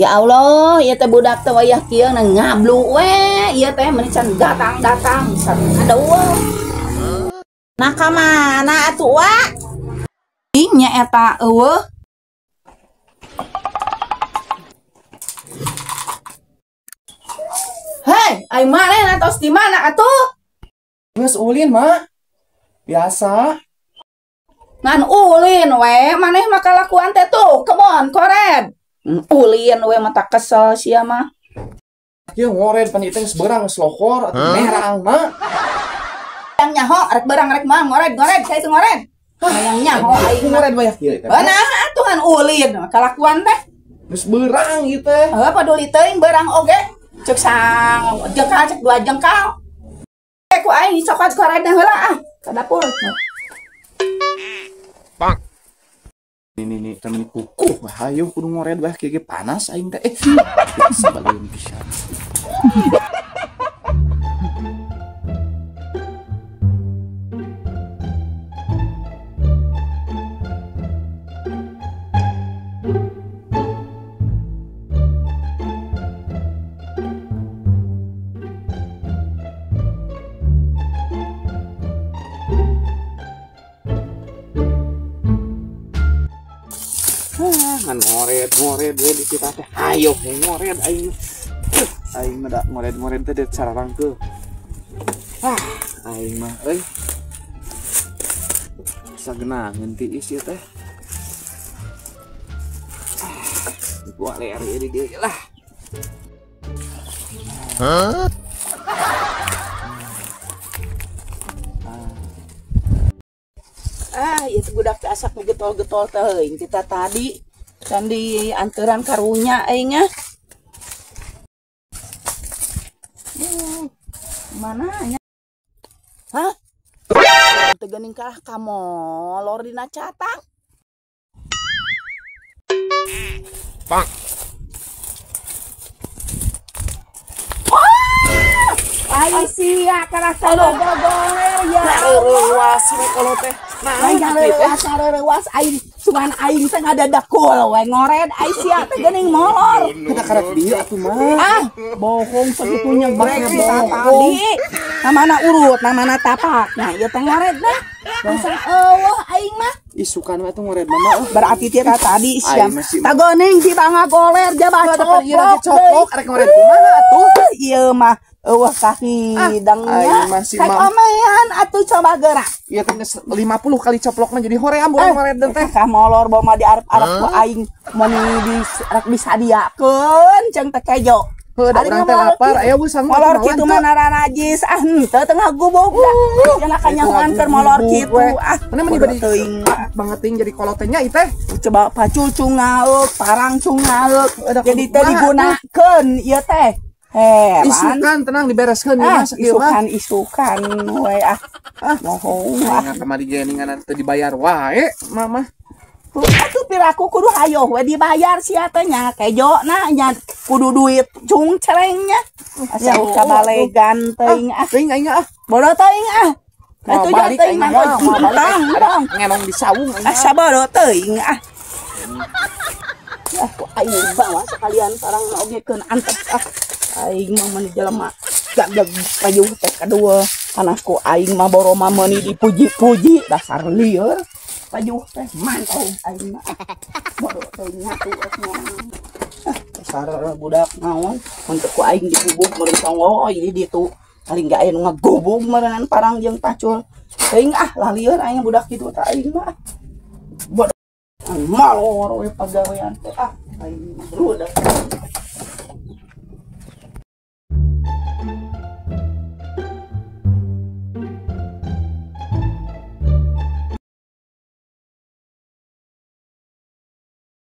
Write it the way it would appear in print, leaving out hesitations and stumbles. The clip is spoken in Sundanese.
Ya Allah, ieu teh budak teh wayah kieu na ngablu we, ieu teh meuni can datang-datang, aduh. Nah ka mana atuh wa? Nya eta eueuh. Hei, ai maneh tos di mana atuh? Geus ulin, Mak. Biasa. Ngan ulin we, maneh mah kalakuan teh tuh, kebon kored. Ulin we mata kesel sia mah. Ieu ngored pan ieu teh geus beurang geus lohor atuh merang, Mak. Yang nyaho rek beurang rek mah ngored-ngored saya itu ngored. Hayang nyaho aing ngored banyak kieu teh. Nah, atuh ngan ulin kalakuan teh. Geus beurang ieu teh. Heuh paduli teuing beurang oge. Cek sang jengkal cek dua jengkal. Ku aing cokot koredna heula ah ka dapur. Bang. Ini temen kukuh, hayu kudu ngored bah kieu panas aing teh. Sebelum pisan. Ngored we di kita teh hayo ngored aing. Aing mah da ngored-ngored teh sararangkeul. Ah, aing mah euy. Sageunangeun tiis ieu teh. Gua ler ieu di dieu lah. Hah? Ah, ieu teh budak teh asak getol-getol teuing kita tadi. Kan di anteran karunya aing nya. Mana nya? Hah? Teu geuning kalah ka molor dina catang. Bang. Ai sia kalah gogoler ya. Reuwas we kalau teh. Nah, reuwas aing sugan aing teh ngadadakul we ngored ai sia teh geuning molor. Kita karek dieu atuh mah. Ah, bohong segitunya brek tadi. Na mana urut, na mana tapak. Nah, ieu teh ngored dah. Langsung eueuh aing mah. Isukan we atuh ngored mama. Berarti teh tadi sia. Tagoning si pangagoler jabah coplok. Arek ngored kumaha atuh? Ieu mah eueuh kahidangnya. Kayak omean atuh coba gerak. Ieu teh 50 kali coplokna jadi hoream boleh ngored teh. Kah molor bawa mah diarep-arep ku aing mun di rek disadiakeun ceung teh kejo. Heuh da urang teh lapar aya busang molor kitu mah narajis ah henteu tengah gubuk da. Cenah kanyahoan keur molor kitu ah. Mana meni bade teuing banget ting jadi kolotenya ieu teh. Coba pacul cungaeuk, parang cungaeuk jadi teh digunakeun ieu teh. Heran. Isukan tenang dibereskeun ieu mah sakieu mah. Isukan we ah. Ah mohong ah. Kamari ge ninganan teu dibayar wae mama. Atuh piraku kudu hayoh we dibayar sia teh nya kejo na nya kudu duit cungcereng nya. Asa kabalegan teuing ah. Teuing aing ah. Bodoh teuing ah. Atuh teuing mah tang ngenong di sawung aing. Asa bodoh teuing ah. Ah ku aing bawa sekalian sarang ogekeun antep ah. Aing mah meuni jelema gageg pajuh teh kadua panas ku aing mah boro mah meuni dipuji-puji dasar lieur pajuh teh mantau aing mah bodoh teh nyatu ah dasar budak naon mun teu ku aing digubug meureun tonggo di ditu paling gak aya nu ngagubug meureun parang jeung pacul teuing ah lah lieur aing budak kitu teh aing mah bodoh molor we pagawean teh ah aing mah budak.